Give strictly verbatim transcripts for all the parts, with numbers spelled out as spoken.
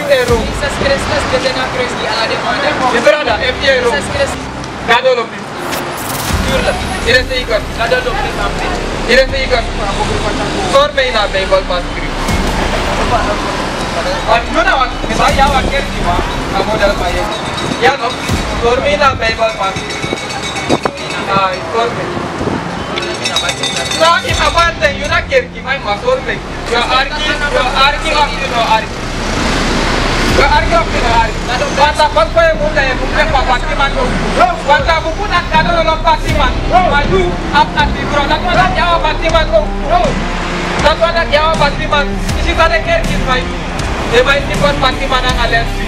Ero. Jesus Kristus dede na krusi gi ala den man. Mi brada, efu yu ero. Jesus Kristus. Gado lobi. Tuurlijk. Yu e seiki. Gado lobi. Yu e seiki. Sori mi na Bijbel pasi skrifi. Wan, no, na wan, mi sa ya wan kerki, ma a model fa yu. Ya no. Sori mi na Bijbel pasi skrifi. Ai, sori mi. So, efu a man de, yu na kerki. Mai, ma sori mi. Yu e arki, yu e arki of yu no arki? Yu e arki of yu no arki? Wanta, fosi yu e bun, yu e bun, fu a batiman go. Wanta, bun, bun, na Gado lobi batiman. Ma yu abi ati, bro. Dati wani taki a batiman go. Dati wani taki a batiman. Yu si fa den kerki e mai. Den mai sipoti batiman nanga lesi.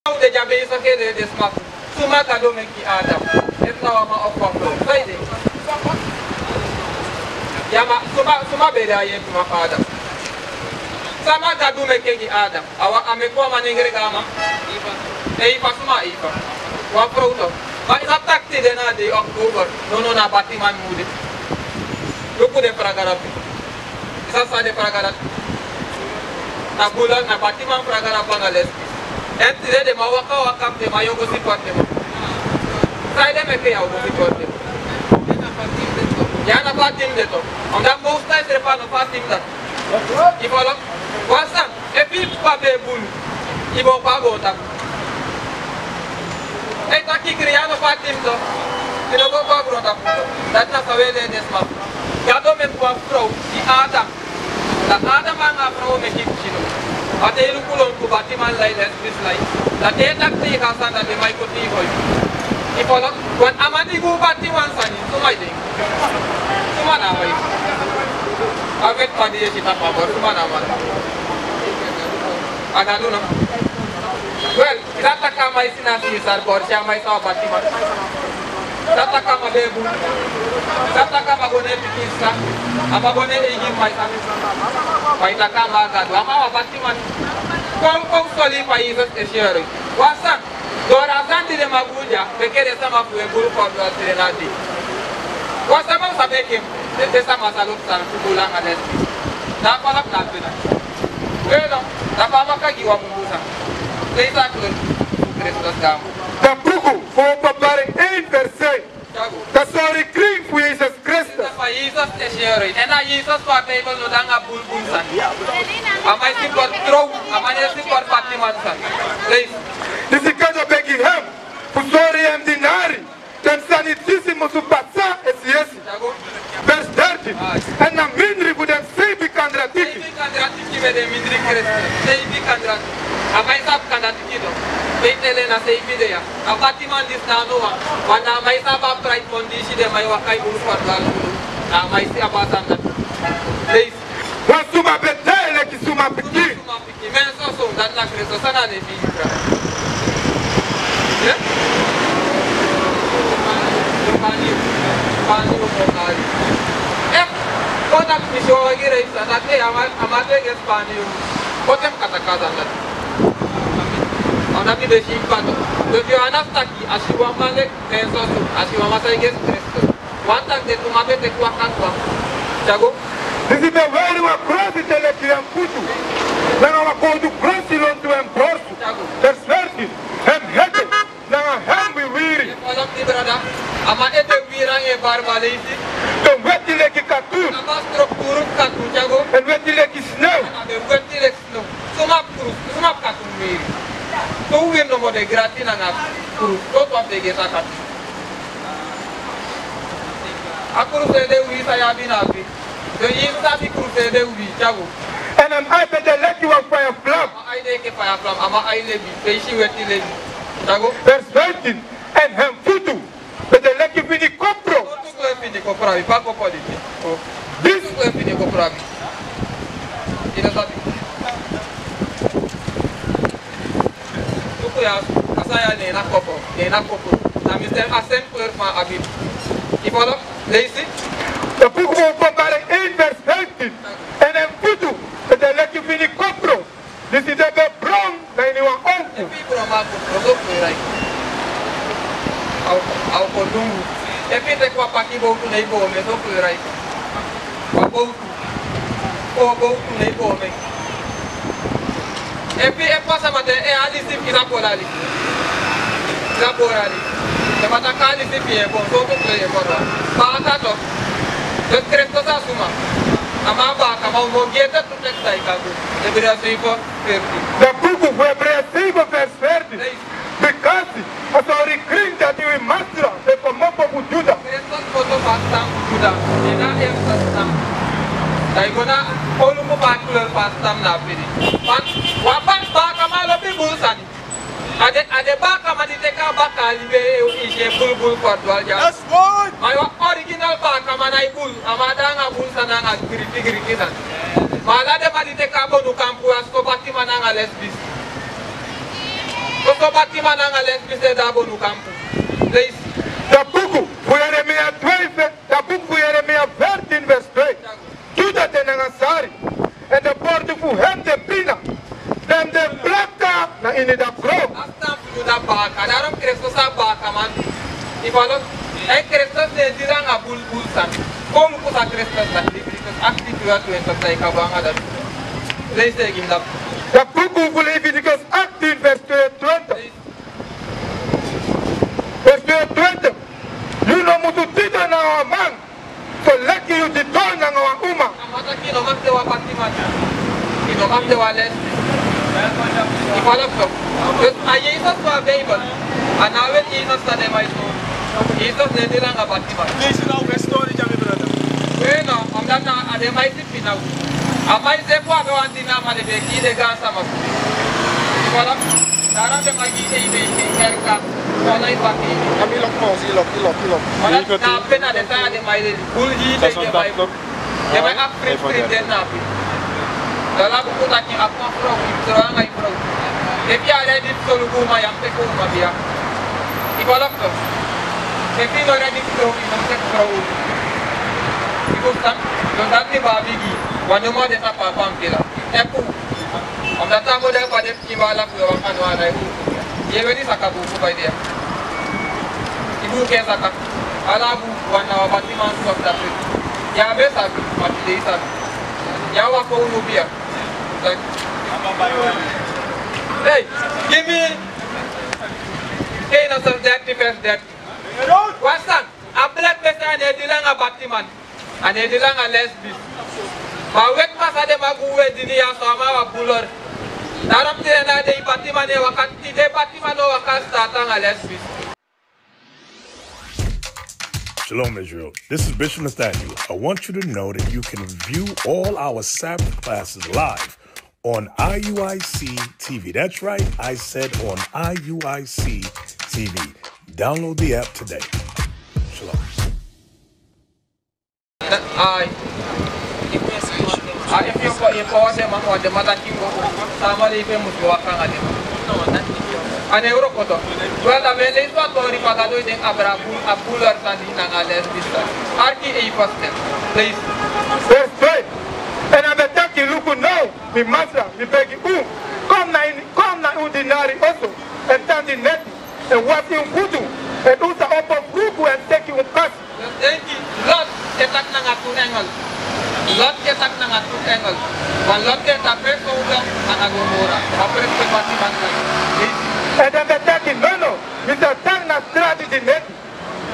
Yu de dya, ben yu sa kere den sma. Suma Gado meki Adam? Efu na wan man ofu wan frow? San yu de? Ya, ma suma, suma ben de a yeepi man fu Adam? Sama Gado meki gi Adam? A wan, a meki wan manengre gi a man. Eifa, suma Eifa? Wan frow tu. Ma yu sa taki tide na dei oktober. No, no, na batiman mu de. Luku den fraga dati. Yu sa san den fraga dati? Na bula, na batiman fraga dati anga lespisi. Èn tide den man waka waka, den man, yu o go sipoti den man. San ede meke yu á o go sipoti den man? Ya, na fu a tim de tu. Omdat Most High srefi no fu a tim dati. Yu follow? Wan sani, efu yu p'pa ben bun, yu bo p'pa go tapu. Efu a kikiri, yu no fu a tim tu. Yu no go p'pa go tapu. Dati na san wi e leli den sma. Gado meki wan frow gi Adam. Dan Adam anga a frow meki pikin. A te yu luku lontu, batiman lai, lespisi lai. Dan te yu taki teki a sani, dan den man e koti yu. Yu follow? Wan a man di go bati wan sani, suma yu de? Suma na a man? A weti padi yu e si tapu a boro, suma na a man? A Gado no? Wel, yu sa taki a man e si na si sari, boro, si a man e si a batiman. Yu sa taki a man ben bun. Yu sa taki a man go na en pikin sisa. A man go na en eigi mma sisa. Ma yu taki a man a Gado. A man a batiman. Kon, kon sori fa Jesus e si yu. Wan sani. Doro a sani di den man bun dya, meke den sama fu wi e bun fu a doro a tide na dei. Wan sama sa meke den, den sama sa lobi sani fu bun langa den. Na a falak na a tide. Wi no, na fa a maka gi wan mumu sani. Te yu sa kleur fu Kristus gamu. Dan buku fu Openbaring één vers één. Tyago. Dan sori krin fu Jesus Kristus. Èn na fa Jesus e si yu. Èn na Jesus fu a Bijbel no de nanga bulbul sani. A man e sipoti trow, a man e sipoti batiman sani. Leisi. Disi Gado begi en fu sori en dinari, den sani disi musu pasa esiyesi. Tyago. Vers dertien. Ah. Èn na mindri fu den seibi kandratiki. Seibi kandratiki we de mindri Kristus. Seibi kandratiki. A man e sabi kandratiki no. Pe yu teki en na seibi de ya. A batiman disi na a no wan. Ma na a man e sabi a praiti kondisi den man e waka e bun fu a doro. Na a man e si a batiman dati. Leisi. Wan suma ben de leki suma pikin. Suma pikin. Men soso, dati na Kristus, san na den fini kra. Eh? Spani, Spani o kon kari. Eh, kon na pisi o wagi rei sa, na te a man, a man te ge Spani o. Kon te kata kaza dati. A na mi de si pato. Dus yu a na taki, a si wan man leki men soso, a si wan man sa e ge Kristus. Wan taki den tu man ben teki waka twafu. Tyago. Disi ben weri wan krosi te leki en futu. Nanga wan kowtu krosi lontu en borsu. Tyago. Vers veertien. En ete nanga en wiwiri. Yu follow mi, brada. A man ete wiwiri nanga en barba, leisi. Den weti leki katun. A ben strukturu katun, tyago. En weti leki snew. A ben weti leki snow. Suma krusu, suma katun wiwiri. Tu wiwiri nomo de grati nanga krusu. Tu twafu de gesa katun. A krusu ede wi san yu abi na abi. Den yu sabi krusu ede wi, tyago. Èn a man ai ben de leki wan faya flam. A man ai de enke faya flam, a man ai lebi, peesi weti lebi. Tyago. Vers vijftien. Èn en futu ben de leki fini kopro. Luku en fini kopro abi, pe a kopro de. Disi. Luku en fini kopro abi. Yu no sabi. Luku ya, a sani ya, ne en na kopro, ne en na kopro. Na mi stem, a stem kleur fa a abi. Yu follow? Leisi. Openbaring één vers vijftien. Èn en futu ben de leki fini kopro, disi de ben bron na ini wan onku. Efu yu bron, Maku, o so kleur a e kon. A o, a o kon dungu. Efu i teki wan paki bowtu, ne i boo en, so kleur a e kon. Wan bowtu. O bowtu, ne i boo en. Efu, efu a sama de, e, alisi fi i sa poli alisi. I sa poli alisi. Te a taki alisi fi i e kon, so kleur a e kon. Baaka toch. Dus Kristus a suma. A man baaka, ma un mu gi ete tu tekst a e kon. Hebreeën zeven vers veertien. Dan buku fu Hebreeën zeven vers veertien. Leisi. Bikasi a sori krin dati wi Masra ben komopo fu Yuda. Kristus komopo fu a stam fu Yuda. Yu na en stam. Da i go na oluku fa a kleur fu a stam na a firi. Wan, wan baakaman lobi bun sani. A den, a den baakaman di teki a baka libi e, e, e bulbul fu a dwalya. Yes, boy. Ma yu a original baakaman na e bul, a man de anga bul sani anga griki, griki sani. Ma ala den man di teki a bonukampu, a sobatiman anga lesbis. So sobatiman anga lesbis e de a bonukampu. Leisi. Da buku fu Yeremia twee ve-, da buku fu Yeremia veertien vers twee. Yuda de nanga sari, èn den bordu fu en de pina, den de blaka na ini a gron. A stam fu Yuda baaka, daarom Kristus a baakaman. I follow? Èn Kristus no e diri anga bulbul sani. Kon luku san Kristus taki, Leviticus achttien tweeëntwintig, san i kan go anga dati. Leisi gi mi dati. Da buku fu Leviticus achttien vers tweeëntwintig. Vers tweeëntwintig. Yu no musu didon nanga wan man soleki yu didon nanga wan uma. A man taki yu no mag de wan batiman. Yu no mag de wan lesbi. I follow toch. Dus a Yesus fu a Bijbel. A no a weti Yesus san den man e sori. Yesus no e diri anga batiman. Please, now we story, Jami brother. We no, omdat na a den man e si Pina. A man seefi abi wan dina, ma den be gi den gaansama. Voilà. Daarom den man gi den, den, den erka. Voilà, i pati. Ami lok mo, si lok, i lok, i lok. Voilà, na a pe na den sani den man e leli. Bul gi den, den man e. Den man e abi fridi, fridi den na a pe. Dala buku taki a kon frow, i frow anga i frow. Efu yu a redi fu solugu uma, yu a mus teki uma biya. I go lok toch. Efu yu no redi fu solugu, yu no mus teki solugu. I go stan, yu dati baa bigi. Wan nomo de sa papa mpila. Efu. Omdat a model fa den pikin baala fu yu waka no ana yu. Yu e weri saka buku bai de ya. I buku e saka. Ala buku wan na wan batiman stop dati. Yu á be sabi, ma tide i sabi. Yu á waka unu biya. Hey, gi mi. Hey, na Psalm thirty, verse thirty. Wan sani, a bleki Mesi a no e diri anga batiman. A no e diri anga lesbi. Ma weti Masa den man gi un, we dini ya so a man wan bulor. Daarom tide na dei batiman e waka, tide batiman no waka sitaati anga lesbi. Shalom, Israel. This is Bishop Nathaniel. I want you to know that you can view all our Sabbath classes live on I U I C T V. That's right, I said on I U I C T V. Download the app today. Shalom. Ai. A, efu yu kon, yu kon wan den man, wan den man taki yu go, sama de ipe musu waka anga den man. A no e wroko toch. Wel, da mi e leisi wan tori fa Gado e denki abra a bul, a bulor sani nanga lesbi sani. Arki ei, verse ten. Leisi. Verse ten. Èn a be taki: Luku now, mi Masra, mi begi un, kon na ini, kon na un dinari oso, èn tan neti, èn wasi un futu, èn un sa opo fruku èn teki un kasi. Denki, Lot e taki nanga tu engel. Lot e taki nanga tu engel. Wan Lot e taki Sodom nanga Gomora. A presi pe batiman e kon. Èn den be taki: Nono, mi sa tan na strati di neti.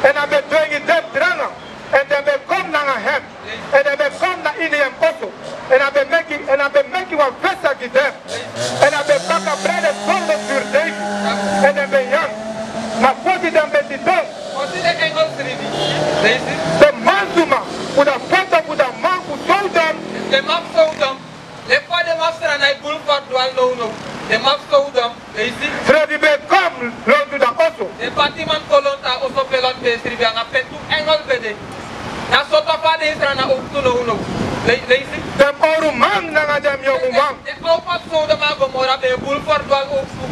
Èn a be dwengi den tranga. Èn den be kon nanga hem. Èn den be kon na ini en oso. Èn a be meki, èn a be meki wan fesa gi den. Èn a be baka brede toldo furu deigi. Èn den be nyan. Ma fosi den be sidon. Fosi den engel sribi. Den mansuma fu a foto fu a man fu Sodom. Den man fu Sodom. Leki fa den Masra na e bul ferdwal nownow. Den man fu Sodom. Leisi. Sribi ben kon lontu a oso. Den batiman kon lontu a oso pe Lot ben sribi anga pe tu engel ben de. Na so fa den Israel na owktu nownow. Le-, leisi. Den owruman nanga den yonguman. Den, den, den owktu fu Sodom nanga Gomora ben e bul ferdwal owktu.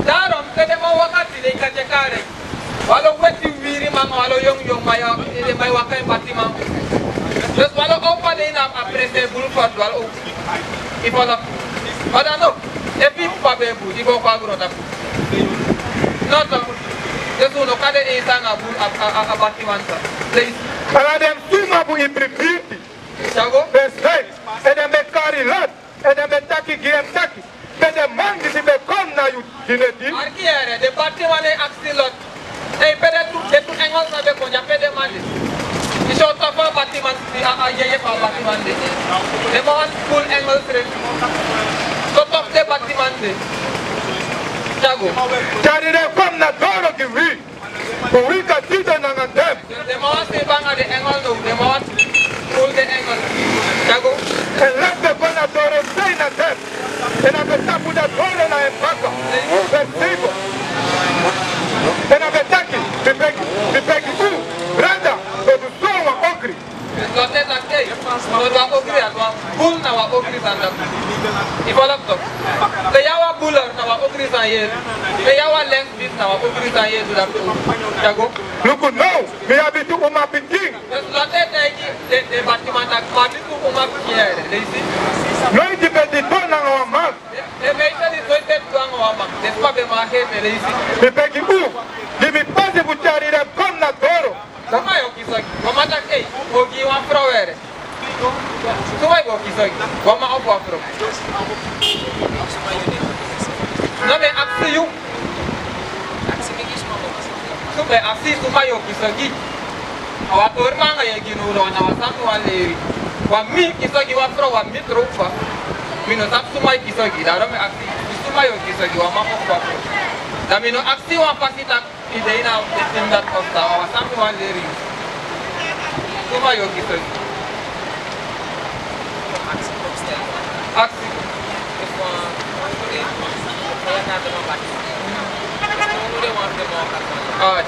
Daarom te den man waka tide, i kan tyeki a rei. Wan lo weti wiriman, wan lo yongu yongu man, ya, den man e waka ini batiman. Dus wan lo owktu de ini a presi e bul ferdwal owktu. I follow. Ma dan no, efu i p'pa ben e bul. Yu go kon na grontapu. Noto. Disi un no kan de ini sani a bun, a, a, a, a batiman san. Leisi. Ala den suma bun i pripiti. Dyago. Verse nine. Èn den ben kari Lot. Èn den ben taki gi en taki: Pe den man disi ben kon na yu, Dinedi? Arki yere, den batiman e aksi Lot: Ei, pe den tu, den tu engel san ben kon dya, pe den man de? Yu si a tof fu a batiman, a, a yeye fu a batiman de. Den man wani puru engel srefi. So tof den batiman de. Dyago. Tyari den kon na doro gi wi, fu wi kan sidon nanga den. Den man wani sidon nanga den engel now, den man wani puru den engel. Dyago. Èn Lot ben go na doro sei na den. Èn a ben tapu a doro na en baka. Verse seven. Èn a ben taki: Mi begi, mi begi un, brada, no du so, wan ogri. Lot e taki: Ei, no du wan ogri, a du wan bul na wan ogri sani dati. Yu follow up tok. Pe yu abi wan bul na wan ogri sani yu e du. Pe yu abi wan lesbi na wan ogri sani yu e du dati. Dyago. Luku now, mi abi tu umapikin. Dus Lot e taigi den, den batiman taki: Ma disi umapikin yere, leisi. Noiti ben sidon nanga wan man. Den, den meisje disi noiti ben sidon nanga wan man. Den sma ben maki en, leisi. Mi begi un, gi mi pasi fu tyari den kon na doro. Suma yu o kisi? Wan man taki: Ei, mi o gi yu wan frow yere. Suma yu o kisi? Wan man ofu wan frow? No, mi e aksi yu. Aksi mi gi suma mi o kisi. Suma, mi e aksi suma yu o kisi gi. A wan tori mi nanga yu e gi now, na wan sani mi wani leri. Wan mi kisi gi wan frow, wan mi tron fa. Mi no sabi suma yu kisi gi, daarom mi e aksi suma yu o kisi gi, wan man ofu wan frow. Dan mi no aksi wan pasi taki yu de ini a ten dati of so, a wan sani mi wani leri yu. Suma yu o kisi gi? Aksi. Ai.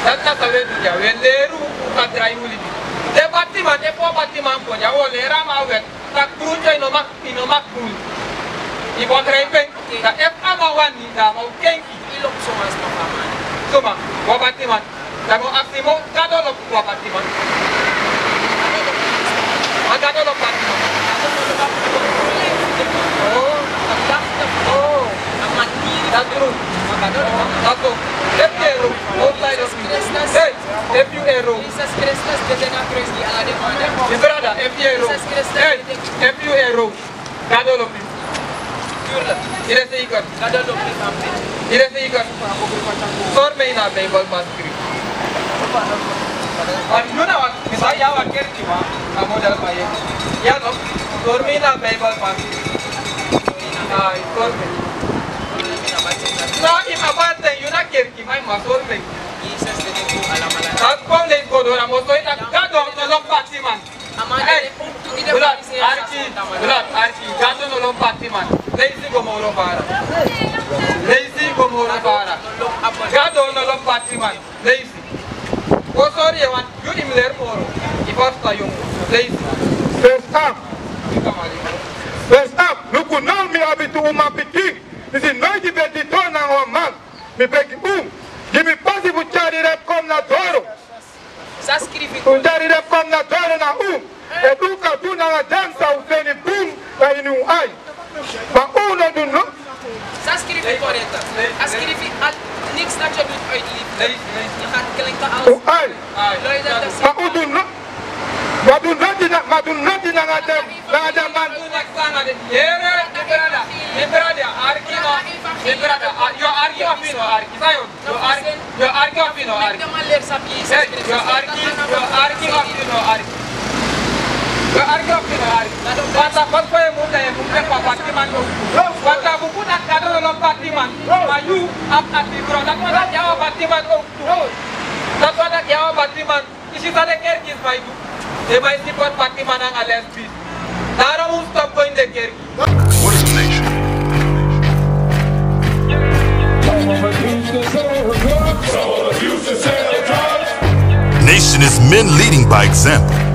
Dati na san wi e du dya, wi e leri un fu kan drai un libi. Den batiman, efu wan batiman kon dya, wi o leri a man wet. Taki bun tyari, no maki, yu no maki bun. Yu bo drai pen. Dan efu a man wani, dan a man o kenki. Suma? Wan batiman. Dan mi o aksi yu, Gado lobi wan batiman? A Gado lobi batiman. Oh. Oh. Dati tru. Dati tru. Efu yu e wrong, no side of me. Hey. Efu yu e wrong. Mi brada, efu yu e wrong. Hey, efu yu e wrong. Gado lobi yu. Yu de seiker? Yu de seiker? Sori mi ini a Bijbel fa a skrifi. A no na wan, mi sa, yu abi wan kerki, ma a model fa yu e. Ya no, sori mi ini a Bijbel fa a skrifi. Ai, sori mi. No, ini a Bijbel, yu na kerki. Yu man, yu man sori mi. Dati kon leisi go doro, a mu sori taki Gado no lobi batiman. Hey, brada, arki, brada, arki, Gado no lobi batiman. Leisi go moro fara. Leisi go moro fara. Gado no lobi batiman. Leisi. Go sori yu wan, yu yu mus leri moro. Yu fasi fa yu mus. Leisi. Verse acht. Verse acht. Luku now, mi abi tu umapikin. Disi noiti ben sidon nanga wan man. Mi begi un, gi mi pasi fu tyari den kon na doro. San a skrifi? Fu tyari den kon na doro na un. Èn un kan du nanga den san un feni bun na ini un ai. Ma un no du no. San a skrifi correct? A skrifi: Niks dat je doet uit liefde. Je gaat klinken als... Un ai. Ma un du no. Ma du noti na, ma du noti nanga den, nanga den man. Yere, mi brada, mi brada, arki no, mi brada, a, yu o arki of yu no arki, san yu o du? Yu o arki, yu o arki of yu no arki? Hey, yu o arki, yu o arki of yu no arki? Yu o arki of yu no arki? Bata, bata, yu e move, yu e move, batiman. Bata, buku na Gado no lobi batiman. Ma yu abi ati, bro. Dati wani taki yu a batiman. Dati wani taki yu a batiman. Yu si san den kerki sma e du? Den man e sipoti batiman nanga lesbi. Daarom un stop go ini den kerki. What is a nation? Nation is men leading by example.